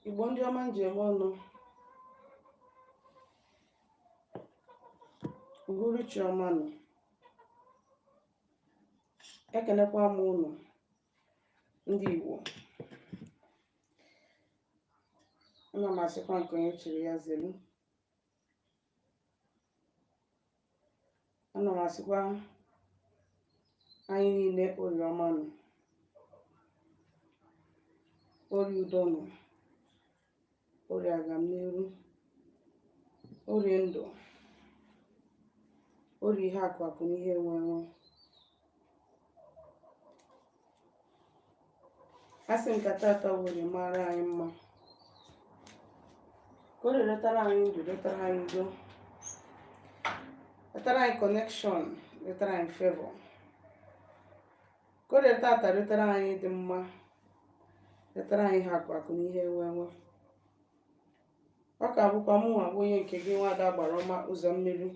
Igbo ndị ọma m ji eme ọnụ, uhuruchi ọma nụ. Ekenekwa m unu ndị Igbo. Ana m asịkwa nke onye chiri ya zelu. Ana m asịkwa anyị niile orie ọma nụ, orie udo nụ, orie agamniru, orie ndụ, orie ihe akụ akụ na ihe enwe enwe. Asị m ka tata wụ orie mara anyị mma, ka orie letara anyị ndụ, letara anyị udo, letara anyị connection, letara anyị favor, ka orie tata letara anyị dị mma, letara anyị ihe akụ akụ na ihe enwe enwe. Ọ ka bụkwa mụnwa bụ onye nke gị, Nwaada Agbara Ọma Ụzọ Mmiri.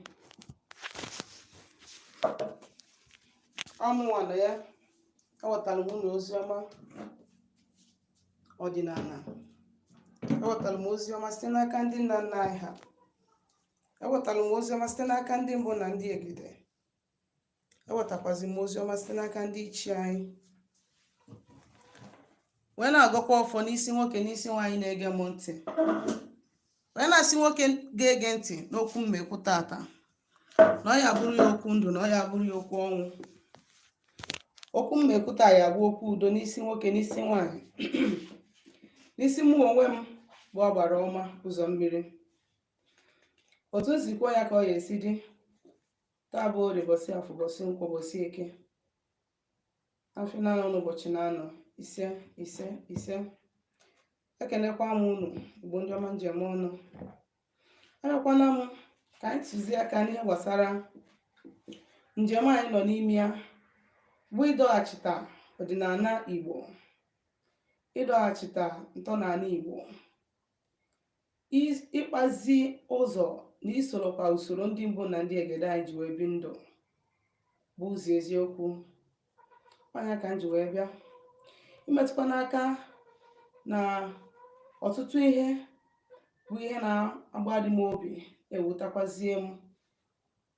Ọ mụnwa na ya ewetara m unu ozi ọma ọdịnala, ewetara m ozi ọma site n'aka ndị nna nna anyị ha, ewetara m ozi ọma site n'aka ndị mbụ na ndị egede, ewetakwazi m ozi ọma site n'aka ndị ichie anyị, wee na-agọkwa ọfọ n'isi nwoke, n'isi nwaanyị na-ege m ntị, wee na-asị nwoke ga-ege ntị n'okwu m ma-ekwu tata na ọ ya bụrụ ya okwu ndụ, na ọ ya bụrụ ya okwu ọnwụ. Okwu m ma-ekwu taa ya bụ okwu udo n'isi nwoke, n'isi nwaanyị, n'isi mụ onwe m bụ Agbara Ọma Ụzọ Mmiri. Otu m si kwuo ya ka ọ ya esi dị. Taa bụ orie, ụbọchị afọ, ụbọchị nkwọ, ụbọchị eke, afịa na-anọ n'ụbọchị na-anọ. Ise, ise, ise. Ekenekwa m unu, Igbo ndị ọma m ji eme ọnụ. Abịakwana m ka anyị tụzie aka n'ihe gbasara njem anyị nọ n'ime ya, bụ ịdọghachita ọdịnala Igbo, ịdọghachita ntọnala Igbo, ịkpazi ụzọ na isorokwa usoro ndị mbụ na ndị egede anyị ji wee bi ndụ, bụ ụzọ eziokwu. Ọ nya ka m ji wee bịa imetụkwa n'aka na ọtụtụ ihe bụ ihe na-agbadị m obi, na-ewutakwazie m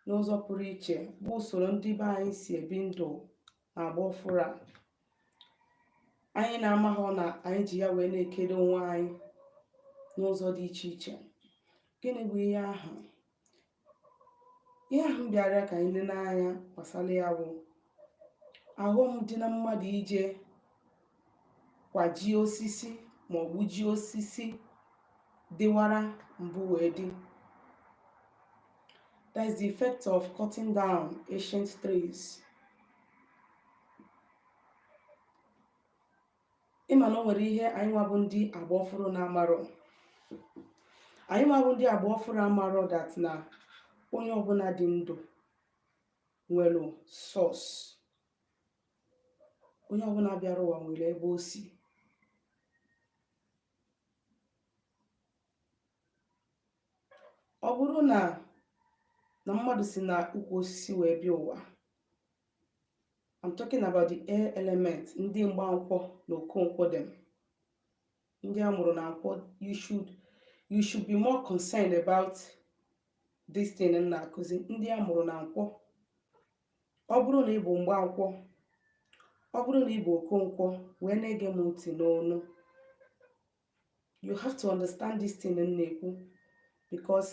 n'ụzọ pụrụ iche, bụ usoro ndị be anyị si ebi ndụ na agba ọfụrụ a anyị na-amaghọ na anyị ji ya wee na-ekedo onwe anyị n'ụzọ dị iche iche. Gịnị bụ ihe ahụ? Ihe ahụ m bịara ka anyị nene anya gbasara ya bụ aghọm dị na mmadụ ije kwajie osisi ma ọ gbujie osisi dịwara mbụ wee dị. That is the effect of cutting down ancient trees. Ị ma na o nwere ihe anyị nwa bụ ndị agba ọfụrụ na-amarọ. Anyị nwa bụ ndị agba ọfụrụ amarọ that na onye ọbụla dị ndụ nwere source. Onye ọbụla bịara ụwa nwere ebe o si. Ọ bụrụ na na mmadụ si na ukwu osisi wee bịa ụwa, I'm talking about the air element, ndị mgbankwọ na okonkwo dem, ndị a mụrụ na nkwọ. You should be more concerned about this thing m na-akụzi. Ndị a mụrụ na nkwọ, ọ bụrụ na ị bụ mgbankwọ, ọ bụrụ na ị bụ okonkwo wee na-ege m ntị n'onu, you have to understand this thing m na-ekwu, because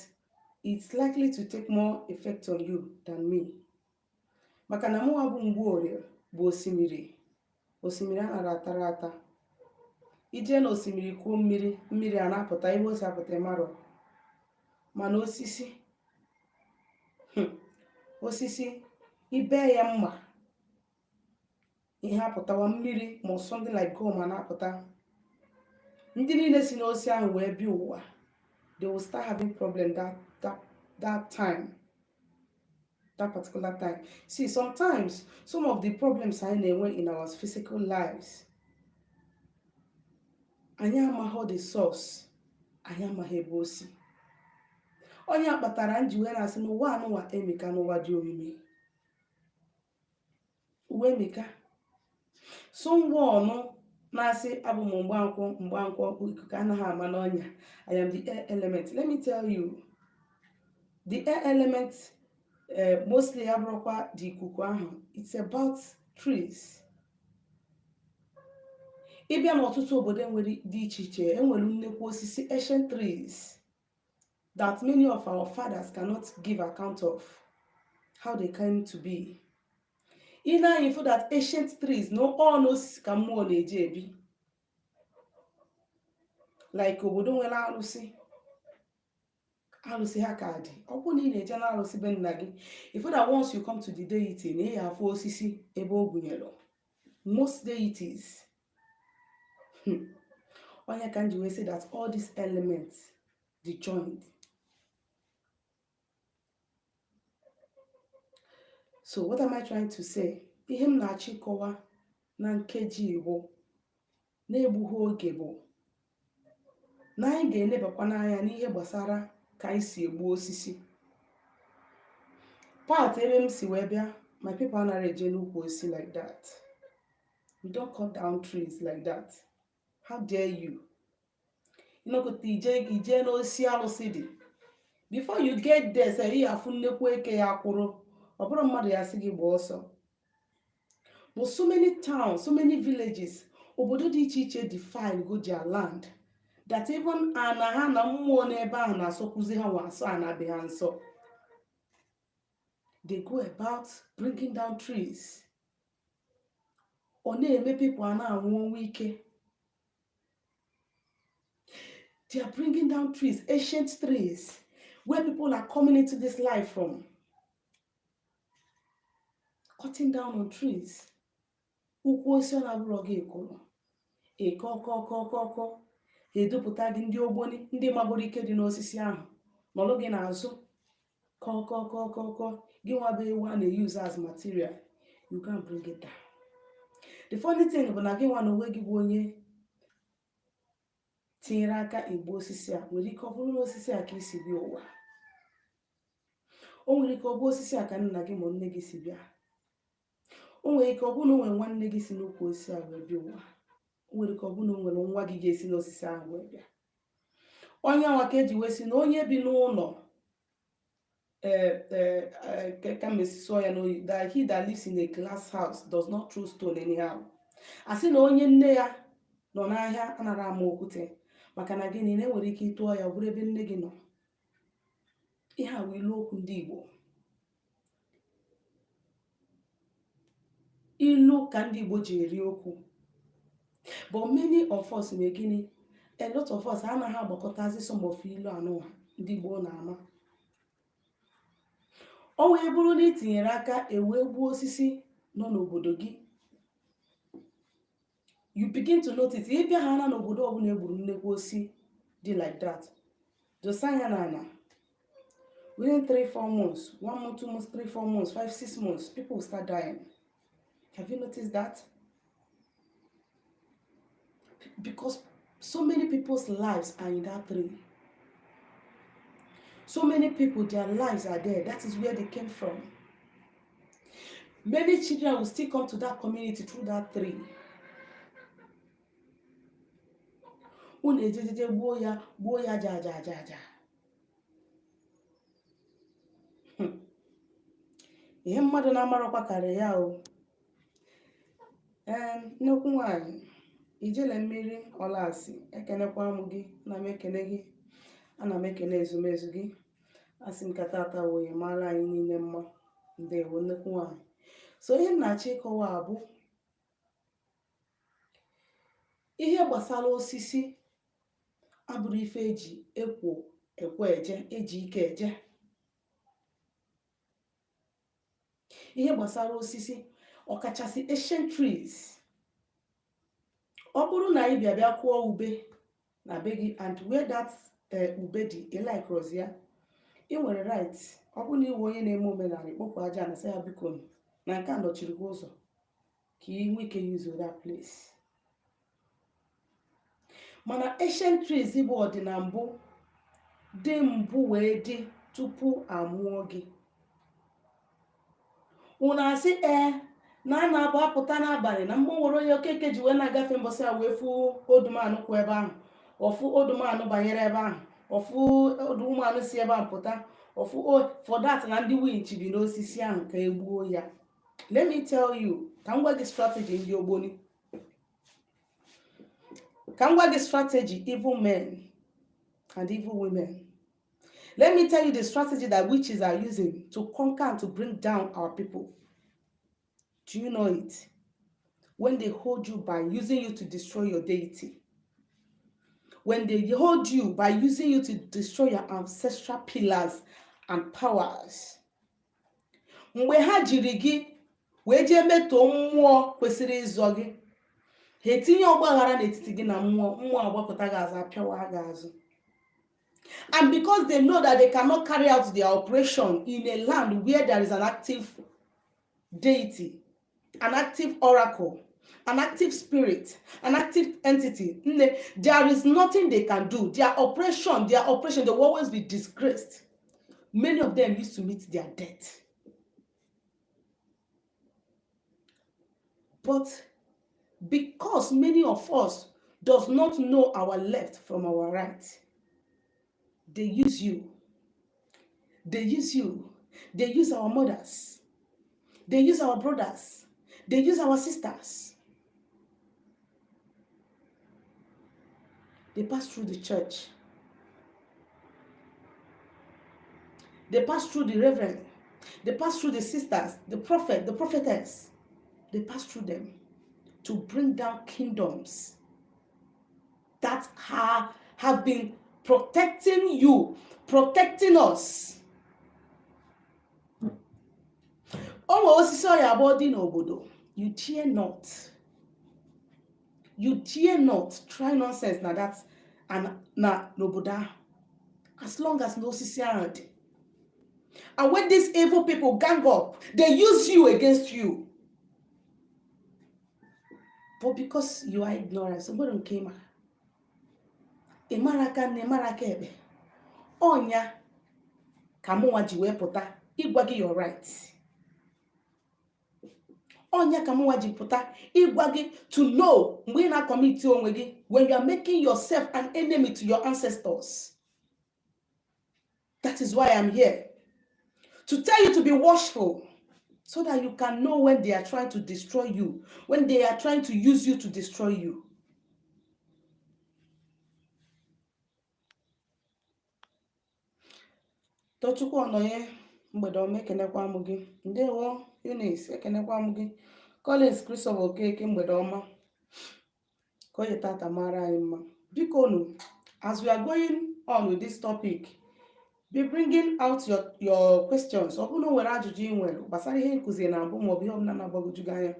it's likely to take more effect on you than me. Maka na mụnwa bụ Mgbuorie bụ osimiri. Osimiri a nara atara ata. I jee na osimiri kuo mmiri, mmiri a na-apụta ebe o si apụta ị marọ. Mana osisi, osisi i bee ya mma, ihe apụtawa, mmiri ma something like gum a na-apụta. Ndị niile si n'osisi ahụ wee bịa ụwa, they will start having problem that time, that particular time. See, sometimes some of the problems anyị na-enwe in our physical lives, anyị amaghị the source, anyị amaghị ebe o si. Ọ nya kpatara m ji wee na-asị na ụwa anụwa emika, n'ụwa dị omimi, ụwa emika. Someone Na-asị abụ m mgbankwọ, mgbankwọ, ikuku anaghị ama n'ọnya. I am the air element. Let me tell you, the air element mostly abụrụkwa the ikuku ahụ. It's about trees. Ị bịa n'ọtụtụ obodo enwere dị iche iche, enwere nnekwu osisi, ancient trees that many of our fathers cannot give account of how they came to be. Ị na-anya fụ that ancient trees na ọ n'osisi ka mmụọ na-eji ebi, like obodo nwere arụsị, arụsị ha ka dị. Ọ bụrụ na ị na-eje na arụsị be nna gị, ị fụ that once you come to the deity, na ị ga-afụ osisi ebe o gbunyere most deities. Onye ka m ji wee say that all these elements dị joined. So what am I trying to say? Ihe m na-achọ ịkọwa na nkeji bụ na-egbughị oge bụ na anyị ga-enebakwa n'anya n'ihe gbasara ka anyị si egbu osisi. Part ebe m si wee bịa, my people anaghị eje n'ukwu osisi like that. We don't cut down trees like that. How dare you? Ịnọkọta ije ije n'osisi alụsị dị, before you get there sef, ị afụ nnekwu eke ya kwụrụ, ọ bụrụ mmadụ ya sị gị gbaa ọsọ. But so many towns, so many villages, obodo dị iche iche defile go their land that even ana ha na mmụọ n'ebe ahụ na-asọkwuzi ha nwa asọ ana be ha nsọ. They go about bringing down trees. Ọ na-eme people a na-anwụ ọnwụ ike. They are bringing down trees, ancient trees, where people are coming into this life from. Cutting down on trees. Ukwu osisi ọ na-abụrọ gị kụrụ, eke ọkọ ọkọ ọkọ ọkọ, ha edupụta gị ndị ogboni, ndị magoro ike dị n'osisi ahụ, nọrọ gị n'azụ kọ kọ kọ kọ kọ. Gị nwa bụ ewu a na-use as material, you can bring it down. The funny thing bụ na gị nwa na onwe gị bụ onye tinyere aka egbu osisi a, nwere ike ọ bụrụ na osisi a ka i si bịa ụwa. O nwere ike ọ bụ osisi a ka nna gị ma nne gị si bịa. O nwere ike ọ bụrụ na o nwere nwanne gị si n'ukwu osisi a wee bịa ụwa. O nwere ike ọ bụrụ na o nwere nwa gị ga-esi n'osisi ahụ wee bịa. Onye nwa ka eji wee sị na onye bi n'ụlọ ka m esi sụọ ya n'oyi, that he that lives in a glass house does not throw stone anyhow. A sị na onye nne ya nọ n'ahịa anara ama okwute, maka na gịnị? Na enwere ike ịtụọ ya, ọ bụrụ ebe nne gị nọ. Ihe a wụ ilu okwu ndị Igbo, ilu ka ndị Igbo ji eri okwu. But many of us mee gịnị? A lot of us anaghị agbakọtazi some of ilu anụwa ndị Igbo na-ama. O wee bụrụ na ị tinyere aka ewee gbuo osisi nọ n'obodo gị, you begin to notice. Ị bịa ha na n'obodo ọbụla egburu nnekwu osisi dị like that, dosa ya n'ala, within 3 4 months, 1 month, 2 months, 3 4 months, 5 6 months, people will start dying. Have you noticed that? Because so many people's lives are in that tree. So many people, their lives are there. That is where they came from. Many children will still come to that community through that tree. Unu ejejeje gbuo ya, gbuo ya aja aja aja aja. Ihe mmadụ na-amarọkwa karịa ya o. Ee, nnekwu nwanyị ijele mmiri ọlasị, ekenekwa m gị. Ana m ekene gị, ana m ekene ezumezu gị. Asị m ka tata wee mara anyị niile mma. Ndewo, nnekwu nwanyị. So ihe m na-achọ ịkọwa bụ ihe gbasara osisi abụrọ ife eji ekwo ekwe eje, eji ike eje. Ihe gbasara osisi, ọkachasị ancient trees, ọ bụrụ na ị bịa bịa kụọ ube na be gị and where that ube dị, ị likerọzi ya, ị nwere right, ọ bụrụ na ị wụ onye na-eme omenala, ịkpọpụ aja na sị ya biko, na nke a nọchiri gị ụzọ, ka ị nwee ike use that place. Mana ancient trees bụ ọdịna mbụ dị mbụ wee dị tupu amụọ gị. Unu asị ee Na a na-abụ apụta n'abalị na mmụọ nwere onye Okeke ji wee na-agafe mbọsị a wee fụ old man kwụ ebe ahụ, ọ fụ old man banyere ebe ahụ, ọ fụ old woman si ebe ahụ pụta, ọ fụ for that na ndị winch bi n'osisi ahụ ka e gbuo ya. Let me tell you, ka m gwa gị strategy ndị ogboni, ka m gwa gị strategy evil men and evil women. Let me tell you the strategy that witches are using to conquer and to bring down our people. Do you know it? When they hold you by using you to destroy your deity, when they hold you by using you to destroy your ancestral pillars and powers, mgbe ha jiri gị wee jee metọọ mmụọ kwesịrị ịzọ gị, ha etinye ọgbaghara n'etiti gị na mmụọ, mmụọ agbakọta gị azụ, apịawa gị azụ. And because they know that they cannot carry out their operation in a land where there is an active deity, an active oracle, an active spirit, an active entity, nne, there is nothing they can do. Their operation, they will always be disgraced. Many of them used to meet their death. But because many of us does not know our left from our right, they use you. They use you. They use our mothers. They use our brothers. They use our sisters. They pass through the church. They pass through the reverend. They pass through the sisters, the prophet, the prophetess. They pass through them to bring down kingdoms that have been protecting you, protecting us. O nwere osisi ọ ya-abụ dị n'obodo. You dare not. You dare not try nonsense na that and na n'obodo ahụ. As long as na osisi ahụ dị. And when these evil people gang up, they use you against you. But because you are ignorant, o nwere nke ị ma. Ị mara aka nne, mara aka ekpe. Ọ nya ka mụnwa ji wee pụta ịgwa gị your right. Ọ nya ka mụnwa ji pụta ịgwa gị to know mgbe ị na-acommit onwe gị, when you are making yourself an enemy to your ancestors. That is why I'm here. To tell you to be watchful so that you can know when they are trying to destroy you, when they are trying to use you to destroy you. Tochukwu Ọnọnye, mgbede ọma, ekenekwa m gị. Ndewo Eunice, ekenekwa m gị. Collins Christopher Okeke, mgbede ọma. Ka oye tata mara anyị mma. Biko nu, as we are going on with this topic, be bringing out your questions. Ọ bụrụ na o nwere ajụjụ ị nwere gbasara ihe nkụzi na mbụ maọbụ ihe ọbụla na-agbagwoju gị anya,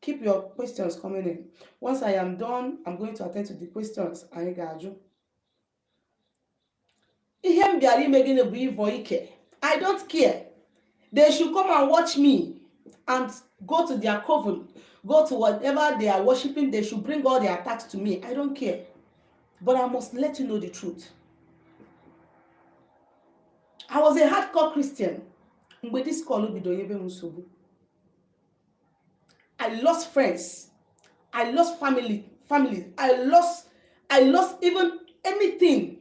keep your questions coming in. Once I am done, I'm going to attend to the questions anyị ga-ajụ. Ihe m bịara ime gịnị bụ ịvọ ike. I don't care. They should come and watch me and go to their coven, go to whatever they are worshiping. They should bring all their attacks to me. I don't care. But I must let you know the truth. I was a hardcore Christian mgbe this call bido nyebe m nsogbu. I lost friends. I lost family. I lost even anything.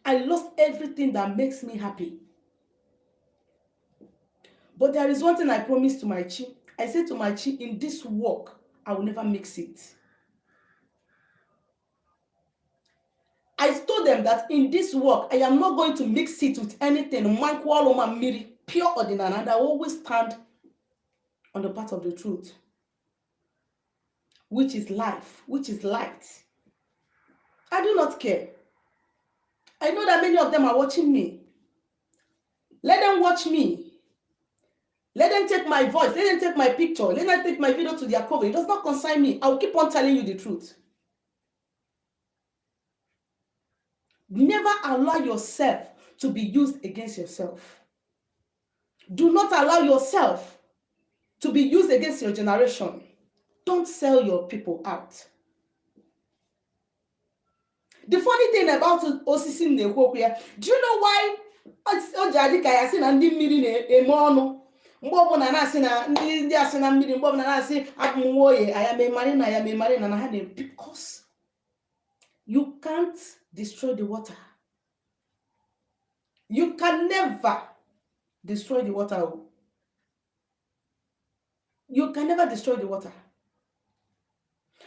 I lost everything that makes me happy. But there is one thing I promised to my chi. I said to my chi, in this work, I will never mix it. I told them that in this work, I am not going to mix it with anything. Mankwaloma mmiri, pure ọdịnala, and I will always stand on the path of the truth, which is life, which is light. I do not care. I know that many of them are watching me. Let them watch me. Let them take my voice. Let them take my picture. Let them take my video to their cover. It does not concern me. I will keep on telling you the truth. Never allow yourself to be used against yourself. Do not allow yourself to be used against your generation. Don't sell your people out. The funny thing about osisi m na-ekwu okwu ya, do you know why o ji adị ka ya sị na ndị mmiri na-eme ọnụ Mgbe ọbụla na-asị na ndị asị na mmiri, mgbe ọbụla na-asị abụ m nwa oye, I am a marina, I am a marina, na ha na, because you can't destroy the water. You can never destroy the water. You can never destroy the water.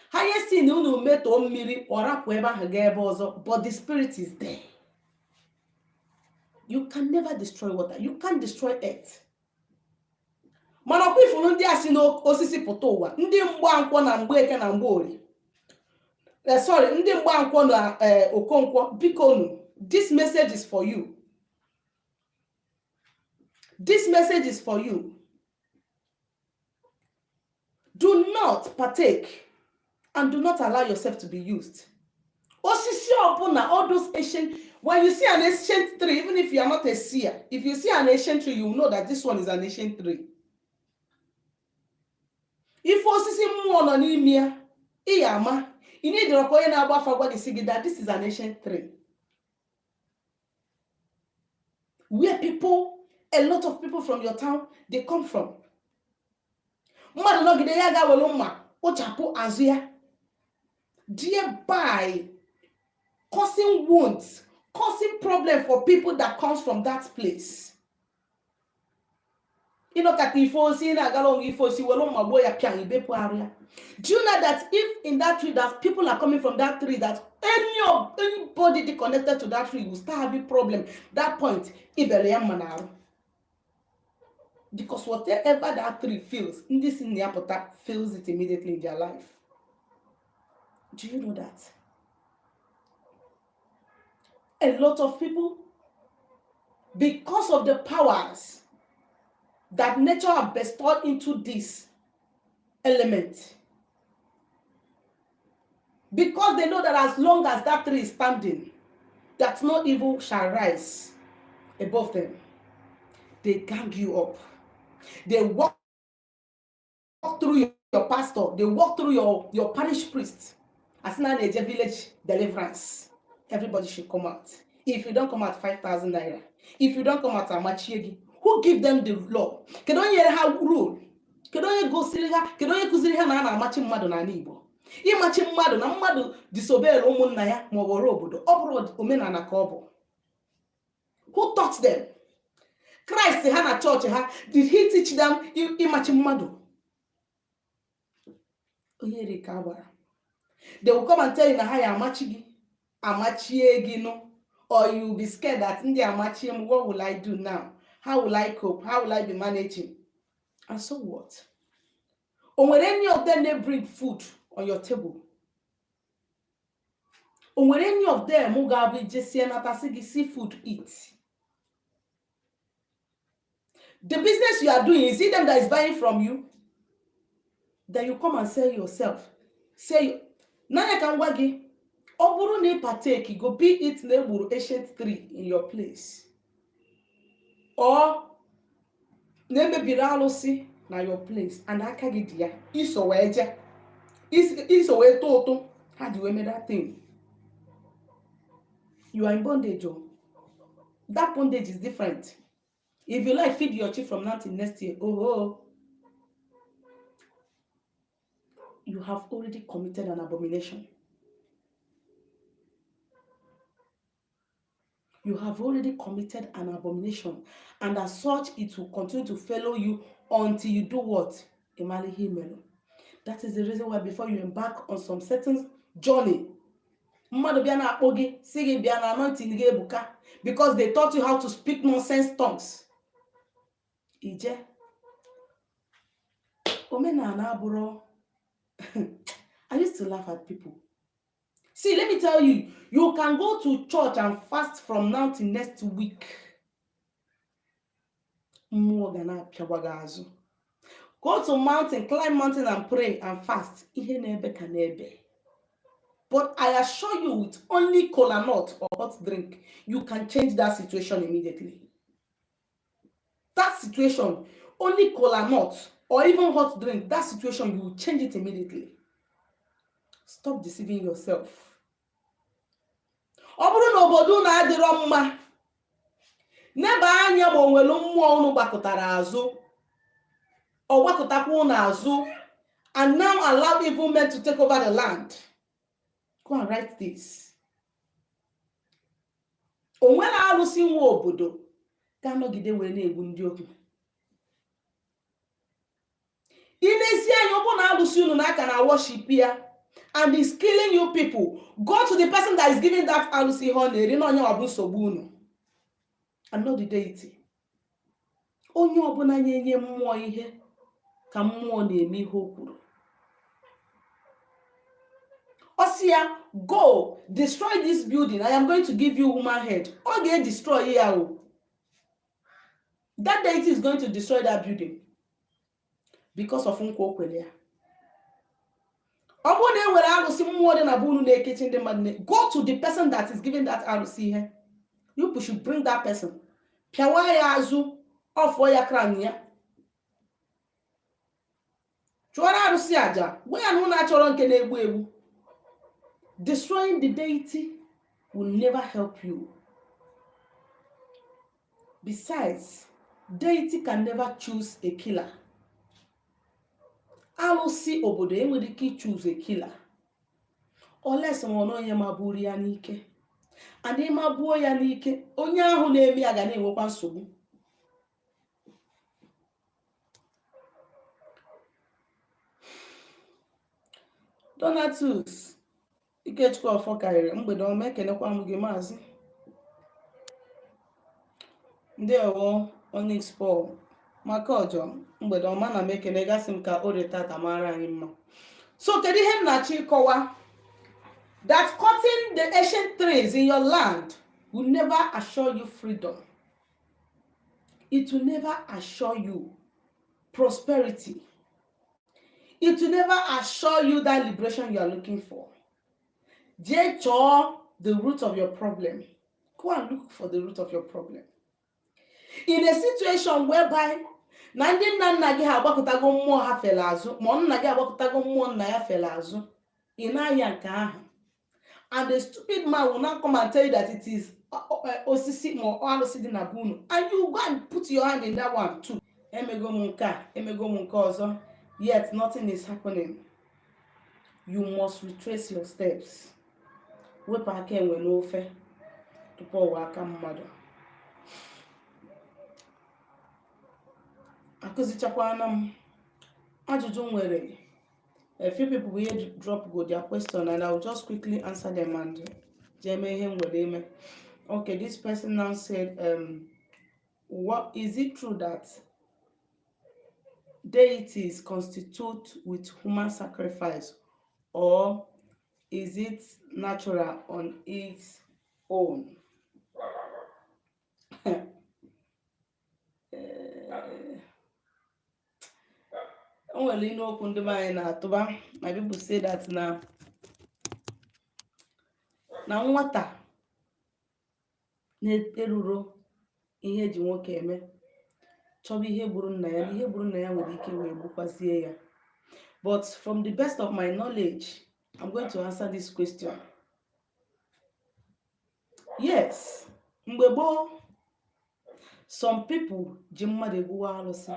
Ha ihe si na unu metọọ mmiri, ọ rapụ ebe ahụ gaa ebe ọzọ, but the spirit is there. You can never destroy water. You can't destroy earth. Mana ọkwa ifuru ndị a si n'osisi pụta ụwa, ndị mgbankwọ na mgbeke na mgbeorie, sorry, ndị mgbankwọ na okonkwo, biko nu, this message is for you. This message is for you. Do not partake and do not allow yourself to be used. Osisi ọbụla, all those ancient, when you see an ancient tree, even if you are not a seer, if you see an ancient tree, you will know that this one is an ancient tree. Ife osisi mmụọ nọ n'ime ya, ị ya ama. Ị na-edere ka onye na-agba afa gwa gị, sị gị that this is an ancient tree where people, a lot of people from your town, they come from. Mmadụ nọgide ya ga-were mma kpochapụ azụ ya, thereby causing wounds, causing problem for people that comes from that place. Ịnọkata ife osi, ị na-agara onwe ife osi, were mma gbuo ya, pịa ibepụ arụ ya. Do you know that if in that tree that people are coming from that tree, that any of anybody dey connected to that tree will start having problem that point ibere ya mma n'arụ? Because whatever that tree feels, ndị si na ya pụta feels it immediately in their life. Do you know that a lot of people, because of the powers that nature have bestowed into this element, because they know that as long as that tree is standing, that no evil shall rise above them, they gang you up? They walk through your pastor, they walk through your parish priest. As na na-eje village deliverance, everybody should come out. If you don't come out, 5000 naira. If you don't come out, amachie gị. Who give them the law? Kedu onye nyere ha rule? Kedu onye gosiri ha? Kedu onye kụziri ha na a na-amachi mmadụ n'ala Igbo? Ịmachi mmadụ na mmadụ disobey ụmụnna ya ma ọ bụ ọrụ obodo, ọ bụrụ omenala ka ọ bụ. Who taught them? Christ ha na chọọchị ha, did he teach them ịmachi mmadụ? Onye ri ka agbara. They will come and tell you na ha ya amachi gị, amachie gị nụ, or you will be scared that ndị amachie m, what will I do now? How will I cope? How will I be managing? And so what? O nwere any of them dey bring food on your table? O nwere any of them ga-abụ ijesie natasị gị, "See food, eat"? The business you are doing, is it them that is buying from you? Then you come and sell yourself. Say n'anya ka m gwa gị, ọ bụrụ na ị partake go, be it na egburu ancient tree in your place or na emebiri alụsị na your place and aka gị dị ya, iso wee je, iso wee tụ ụtụ ha ji wee mee that thing, you are in bondage o. That bondage is different. If you like, feed your chi from now till next year. Oh, you have already committed an abomination. You have already committed an abomination, and as such it will continue to follow you until you do what? Ịmara ihe imelụ. That is the reason why before you embark on some certain journey, mmadụ bịa na-akpọ gị, si gị bịa na anointing gị ebuka, because they taught you how to speak nonsense tongues, ije omenala abụrụ. I used to laugh at people. See, let me tell you, you can go to church and fast from now till next week, mmụọ ga na-apịagwa gị azụ. Go to mountain, climb mountain and pray and fast, ihe na-ebe ka na-ebe. But I assure you, with only kola nut or hot drink, you can change that situation immediately. That situation, only kola nut or even hot drink, that situation, you will change it immediately. Stop deceiving yourself. Ọ bụrụ na obodo unu adịrọ mma, neba anya ma o nwere mmụọ unu gbakọtara azụ. Ọ gbakụtakwa ụnụ azụ and now allow evil men to take over the land. Go and write this. O nwere alụsị nwe obodo ga-anọgide wee na-egbu ndị ohu. I nezie anya, ọ bụrụ na alụsị unu na-aka na worship ya and is killing you people, go to the person that is giving that alụsị ihe ọ na-eri, na onye ọ bụ nsogbu unu and not the deity. Onye ọbụla na-enye mmụọ ihe ka mmụọ na-eme ihe o kwuru. Ọ sị ya, "Go destroy this building, I am going to give you human head," ọ ga-edestroy ya o. That deity is going to destroy that building because of nkwa o kwere ya. Ọ bụrụ na e nwere alụsị mmụọ dị na be unu na-ekechi ndị mmadụ, go to the person that is giving that alụsị ihe. You should bring that person, pịawa ya azụ, ọfụọ ya crown ya, chụọrọ arụsị aja, gwa ya na ụnụ achọrọ nke na-egbu egbu. Destroying the deity will never help you. Besides, deity can never choose a killer. Alụsị obodo enwere ike choose a killer unless ma ọ onye maburu ya n'ike, and ịmagbuo ya n'ike, onye ahụ na-eme ya ga na-enwekwa nsogbu. Donatus Ikechukwu ọfọ karịrị, mgbede ọma, ekenekwa m gị maazị. Ndewo Onyx Paul maka ọjọ, mgbede ọma na m ekene gasị m ka orie tata mara anyị mma. So kedu ihe m na-achọ ịkọwa? That cutting the ancient trees in your land will never assure you freedom. It will never assure you prosperity. It will never assure you that liberation you are looking for. Jee chọọ the root of your problem. Go and look for the root of your problem. In a situation whereby na ndị nna nna gị ha agbakọtago mmụọ ha fere azụ, ma nna gị agbakọtago mmụọ nna ya fere azụ, ị na-aya nke ahụ, and the stupid man will now come and tell you that it is osisi ma ọ alụsị dị na be unu, and you go and put your hand in that one too. Emego m nke a, emego m nke ọzọ, yet nothing is happening. You must retrace your steps. Wepụ aka enwe n'ofe tupu ọ ghọọ aka mmadụ. Akụzichakwana m ajụjụ nwere a few people will drop go their question and I will just quickly answer them and jee mee ihe m nwere ime. Okay, this person now said, what is it true that deities constitute with human sacrifice, or is it natural on its own? O nwere inu okwu ndị be anyị na-atụba. My people say that na nwata na-eruro ihe eji nwoke eme chọba ihe gburu nna ya, na ihe gburu nna ya nwere ike wee gbukwazie ya. But from the best of my knowledge, I'm going to answer this question. Yes, mgbe gboo, some people ji mmadụ egbuwa alụsị.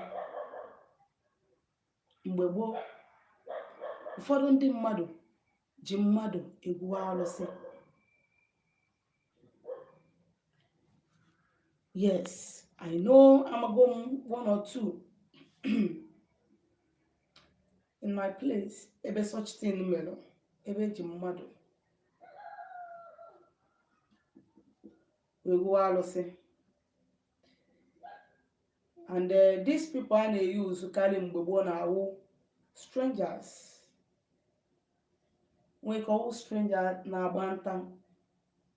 Mgbe gboo, ụfọdụ ndị mmadụ ji mmadụ egbuwa alụsị. Yes, I know, amago m one or two in my place ebe such thing mere, ebe eji mmadụ wee gbuo alụsị. And these people a na-use karị mgbe gboo na-awụ strangers, nwee ka ọwụ stranger na-agba nta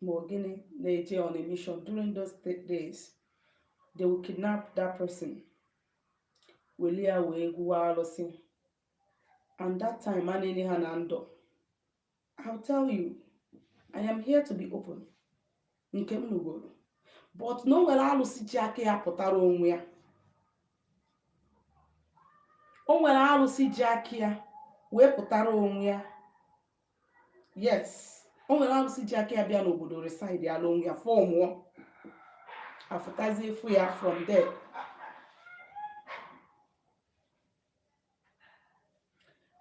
ma ọ gịnị, na-eje on a mission. During those days, they will kidnap that person, weli ya wee gwuwa alụsị. And that time a na-enye ha na ndụ. I'll tell you, I am here to be open. Nke m nugoro, but na o nwere alụsị ji aka ya pụtara onwe ya, o nwere alụsị ji aka ya wee pụtara onwe ya. Yes, o nwere alụsị ji aka ya bịa n'obodo, reside ala onwe ya, formụọ, afụtazi efu ya from there.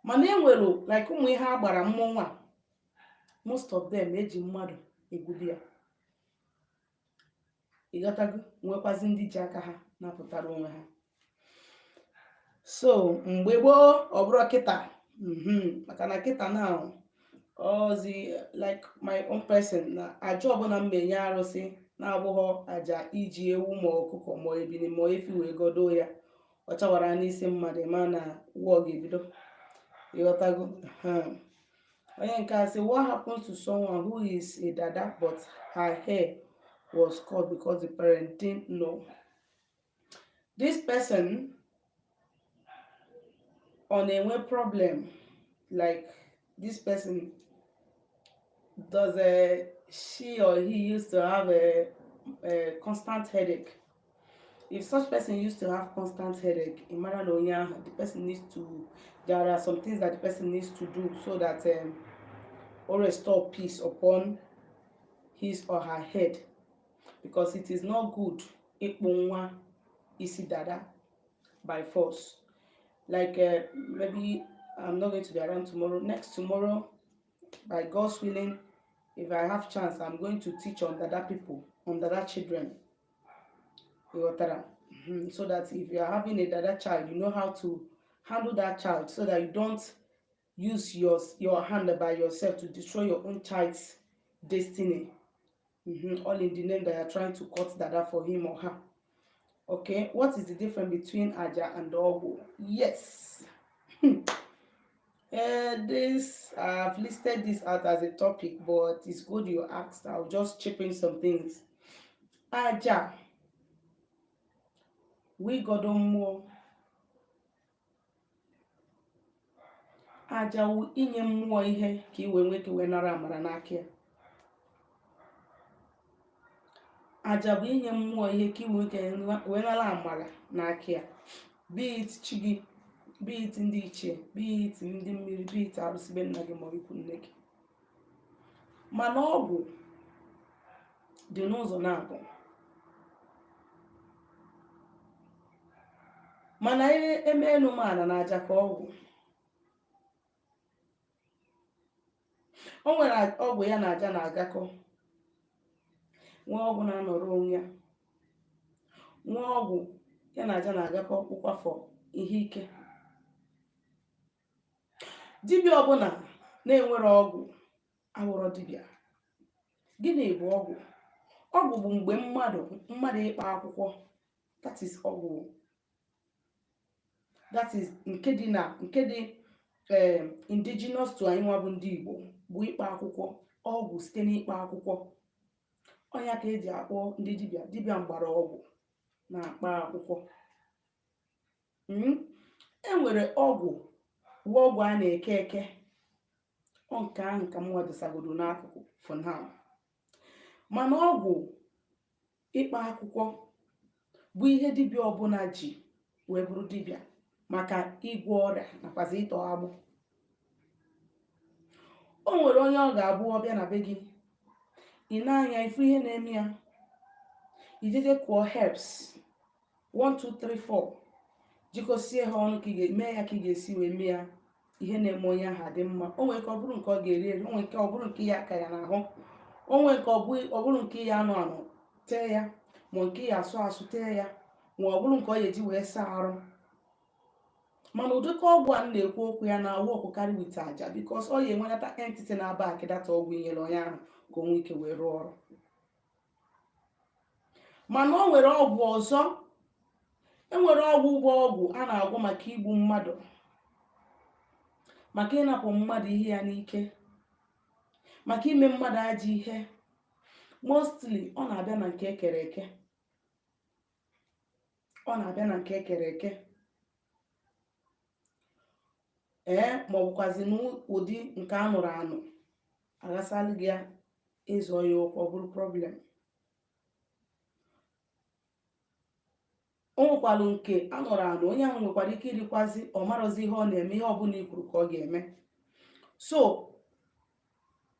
Mana e nwere like ụmụ ihe a gbara mmọnwụ a, most of them eji mmadụ egwubi ya, ịghọtago? Nwekwazi ndị ji aka ha napụtara onwe ha. So mgbe gboo, ọ bụrụ kịta, maka na kịta na ozi, like my own person, na aja ọbụla m enye arụsị na-abụghọ aja iji ewu ma ọkụkọ ma ebili ma efi wee godo ya, ọ chawara n'isi mmadụ, ma na war ga-ebido, ịghọtago? Onye nke a sị, "What happens to someone who is a dada but her hair was cut because the parent didn't know?" This person ọ na-enwe problem? Like this person, does she or he used to have a constant headache? If such person used to have constant headache, ị mara na onye ahụ, the person needs to, there are some things that the person needs to do so that or restore peace upon his or her head, because it is not good ịkpụ nwa isi dada by force. Like maybe I'm not going to be around tomorrow. Next tomorrow, by God's willing, if I have chance, I'm going to teach on dada people, on dada children. Ịghọtara? So that if you are having a dada child, you know how to handle that child, so that you don't use your hand by yourself to destroy your own child's destiny, all in the name that you're trying to cut dada for him or her. Okay, what is the difference between aja and ọgwụ? Yes, this I've listed this out as a topic, but it's good you asked. I'll just chip in some things. Aja wụ ịgọdọ mmụọ. Aja wụ inye mmụọ ihe ka ị wee nwee ike wee nara amara n'aka ya. Aja bụ inye mmụọ ihe ka ị wee ike wee nara amara n'aka ya, be it chi gị, be it ndị ichie, be it ndị mmiri, be it arụsị be nna gị ma ọ ikwu nne gị. Mana ọgwụ dị n'ụzọ naabọ. Mana eme enu mee ana na aja ka ọgwụ. O nwere ọgwụ ya na aja na-agakọ, nwee ọgwụ na-anọrọ onwe ya, nwee ọgwụ ya na aja na-agakọ wụkwafọ ihe ike. Dibịa ọbụla na-enwerọ ọgwụ awụrọ dibịa. Gịnị bụ ọgwụ? Ọgwụ bụ mgbe mmadụ ịkpa akwụkwọ, that is ọgwụ. That is nke dị na nke dị indigenous to anyị nwa bụ ndị Igbo, bụ ịkpa akwụkwọ, ọgwụ site n'ịkpa akwụkwọ. Ọ nya ka eji akpọ ndị dibịa dibịa mgbara ọgwụ na-akpa akwụkwọ. E nwere ọgwụ wụ ọgwụ a na-eke eke. Ọ nke ahụ ka mụnwa dosagodo n'akụkụ for now. Mana ọgwụ ịkpa akwụkwọ bụ ihe dibịa ọbụla ji wee bụrụ dibịa maka ịgwọ ọrịa nakwazi ịtọ agbụ. O nwere onye ọ ga-abụ ọ bịa na be gị, ị na-anya ifu ihe na-eme ya, ijeje kụọ herbs 1 2 3 4, jikọsie ha ọnụ ka ị ga-eme ya, ka ị ga-esi wee mee ya, ihe na-eme onye ahụ adị mma. O nwere nke ọ bụrụ nke ọ ga-eri eri, o nwere nke ọ bụrụ nke ya aka ya n'ahụ, o nwere nke ọ bụrụ nke ya anụ anụ tee ya, ma nke ya asụ asụ tee ya, ma ọ bụrụ nke ọ ga-eji wee saa arụ. Mana ụdịka ọgwụ a m na-ekwu okwu ya na-awụ ọkụkarị with aja, because ọ ya enwenata entity na-aba akịdata ọgwụ inyere onye ahụ ka o nwee ike wee rụọ ọrụ. Mana o nwere ọgwụ ọzọ, enwere ọgwụ ụgwọ, ọgwụ a na-agwọ maka igbu mmadụ, maka ịnapụ mmadụ ihe ya n'ike, maka ime mmadụ ajọ ihe. Mostly ọ na-abịa na nke ekere eke, ọ na-abịa na nke ekere eke, ee, ma ọ bụkwazi n'ụdị nke a nụrụ anụ aghasalụ gị ya, ịzọ ya ụkwụ, ọ bụrụ problem. O nwekwara nke a nụrụ anụ, onye ahụ nwekwara ike irikwazi, ọ marọzi ihe ọ na-eme, ihe ọbụla i kwuru ka ọ ga-eme. So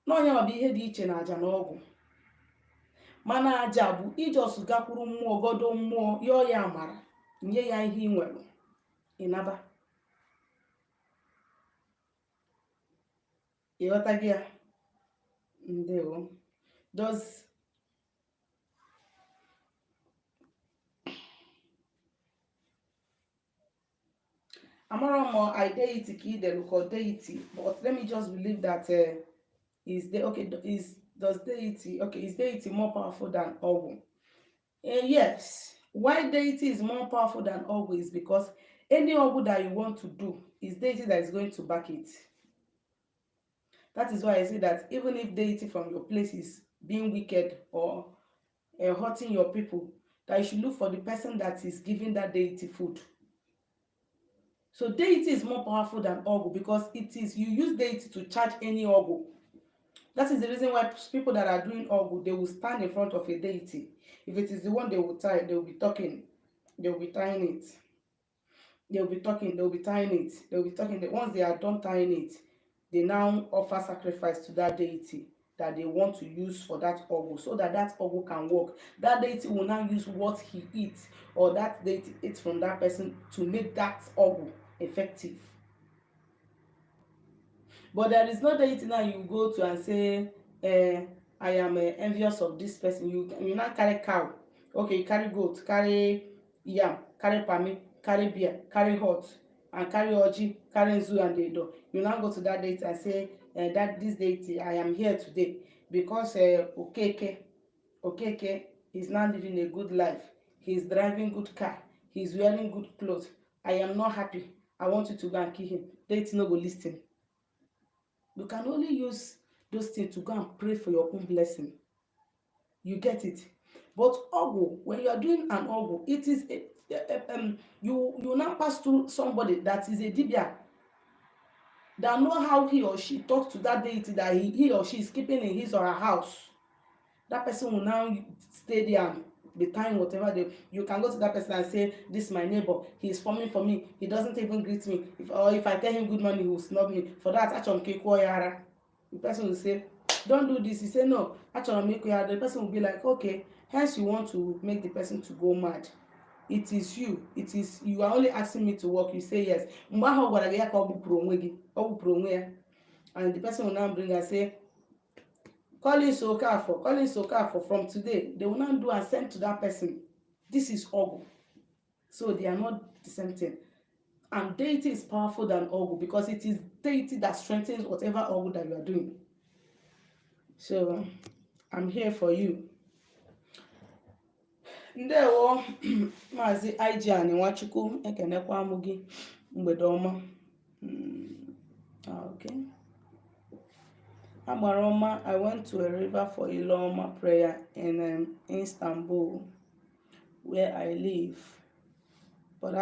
n'ọnya bụ ihe dị iche na aja na ọgwụ. Mana aja bụ i just gakwuru mmụọ, godo mmụọ, yọọ ya amara, nye ya ihe ị nwere, ịnaba. Ịghọtago ya? Ndewo. Does amarọ m deity ka i delu ka deity, but let me just believe that is the okay is does deity, okay, is deity more powerful than ọgwụ? Yes. Why deity is more powerful than ọgwụ is because any ọgwụ that you want to do is deity that is going to back it. That is why I say that even if deity from your place is being wicked or hurting your people, that you should look for the person that is giving that deity food. So deity is more powerful than ọgwụ because it is you use deity to charge any ọgwụ. That is the reason why people that are doing ọgwụ, they will stand in front of a deity. If it is the one they will tie, they will be talking, they will be tying it. They will be talking, they will be tying it, they will be talking. Once they are done tying it, they now offer sacrifice to that deity that they want to use for that ọgwụ so that that ọgwụ can work. That deity will now use what he eats or that deity eats from that person to make that ọgwụ effective. But there is no deity now you go to and say, "I am envious of this person." You now carry cow, okay, you carry goat, carry yam, carry pami, carry beer, carry hot, and carry ọjị, carry nzu and edo. You now go to that deity and say that this deity, I am here today because Okeke is now living a good life. He is driving good car. He is wearing good clothes. I am not happy. I want you to go and kill him. Deity no go listen. You can only use those things to go and pray for your own blessing. You get it? But ọgwụ, when you are doing an ọgwụ, it is a, you now pass through somebody that is a dibia that know how he or she talks to that deity that he or she is keeping in his or her house. That person will now stay there and be tying whatever they. You can go to that person and say, "This is my neighbor. He is forming for me. He doesn't even greet me. If I tell him good morning, he will snub me. For that, achọrọ m ka ị kụọ ya ara." The person will say, "Don't do this." He say, "No, achọrọ m ịkụ ya." The person will be like, "Okay." Hence you want to make the person to go mad. It is you, it is you are only asking me to work. You say yes. Mgbe ahụ ọ gwara gị ya ka ọ gbupụrụ onwe gị, ọ gbupụrụ onwe ya. And the person will now bring and say, "Collins Okafor, Collins Okafor, from today." They will now do and send to that person. This is ọgwụ. So they are not the same thing. And deity is powerful than ọgwụ because it is deity that strengthens whatever ọgwụ that you are doing. So I'm here for you. Ndewo, Maazị Ijan Nwachukwu, ekenekwa m gị. Mgbede ọma. Okay. Agbara ọma, I went to a river for Ile Ọma prayer in Istanbul, where I live. But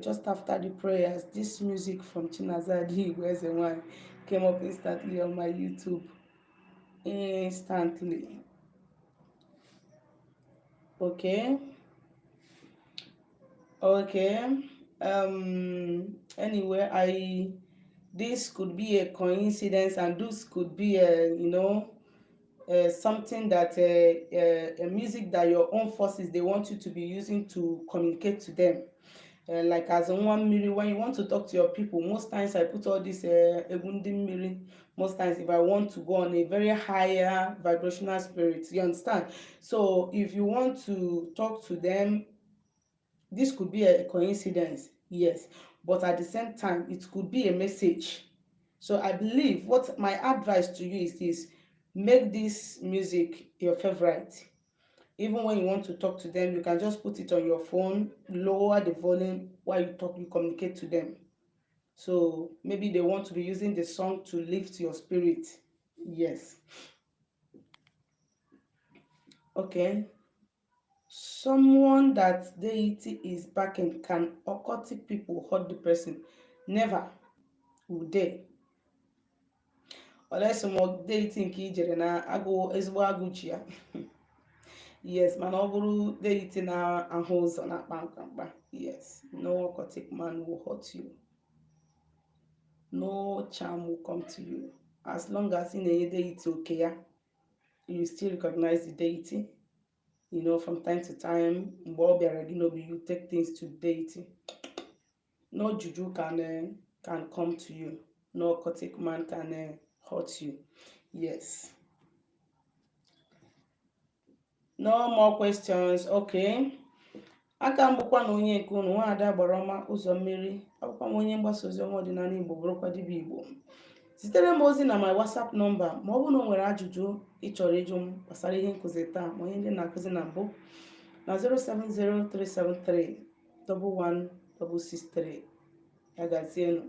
just after the prayers, this music from Chinaza Igbo Ezenwanyị came up instantly on my YouTube. Instantly. Okay. Okay. Anyway, I this could be a coincidence, and this could be a you know something that a music that your own forces, they want you to be using to communicate to them. Like as nwa mmiri, when you want to talk to your people, most times I put all this egwu ndị mmiri. Most times if I want to go on a very higher vibrational spirit, you understand? So if you want to talk to them, this could be a coincidence, yes, but at the same time it could be a message. So I believe what my advice to you is this: make this music your favorite. Even when you want to talk to them, you can just put it on your phone, lower the volume while you talk, you communicate to them. So maybe they want to be using the song to lift your spirit. Yes. Okay. Someone that deity is backing, can occultic people hurt the person? Never would they. Unless ma deity nke ijere na agụ, ezigbo agụ ji ya. Yes, mana ọ bụrụ deity na-ahụ ụzọ na-akpa mkpamkpa, yes, no occultic man will hurt you. No charm will come to you. As long as ị na-enye deity oke ya, you still recognize the deity. From time to time, mgbe ọ bịara gị n'obi, you take things to deity. No juju can come to you. No occultic man can hurt you. Yes. No more questions. Okay. Aka m bụkwa na onye nke unu, Nwaada Agbara Ọma Ụzọ Mmiri. Abụkwa m onye mgbasa ozi ọma ọdịnala Igbo, bụrụkwa dibịa Igbo. Zitere m ozi na my WhatsApp number ma ọ bụrụ na o nwere ajụjụ ị chọrọ ịjụ m gbasara ihe nkụzi taa ma ihe ndị na-akụzi na mbụ na 07037311663. Ya gazienụ.